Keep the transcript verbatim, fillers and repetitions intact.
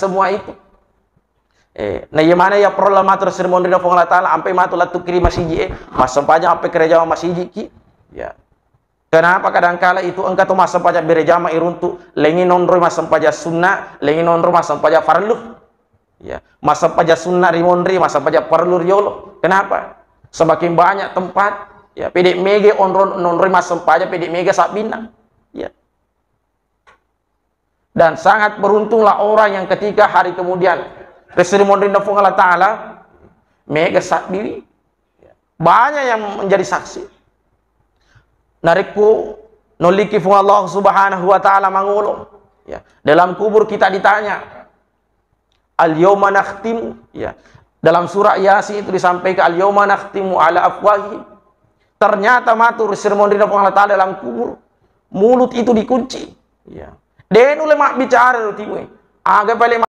semua itu. Eh, na iya mana ya perlu matu ri monrinna Puang Allah Taala, ampai matu lattu ki ri masiji, eh, massempajang ampai kerja masiji ki. Ya. Kenapa kadangkala itu engka to massempajang berjamaah iruntu, lengi nonroi massempajang sunnah, lengi nonroi massempajang farlu. Ya, massempajang sunnah ri monri, massempajang farlu riolo. Kenapa? Semakin banyak tempat, ya, pede mege onro nonroi massempajang, pede mege sabbinna. Ya. Dan sangat beruntunglah orang yang ketika hari kemudian ri monrinna Puang Allah Taala mega sabbiwi. Banyak yang menjadi saksi. Narekko nolliki Puang Allah Subhanahu wa Taala mangolo, ya, dalam kubur kita ditanya, "Al-yauma nakhtimu," ya. Dalam surah Yasin itu disampaikan, "Al-yauma nakhtimu ala afwahihim." Ternyata matu ri monrinna Puang Allah Taala dalam kubur, mulut itu dikunci. Ya. De nulle mabbicara ro timue. Aga pale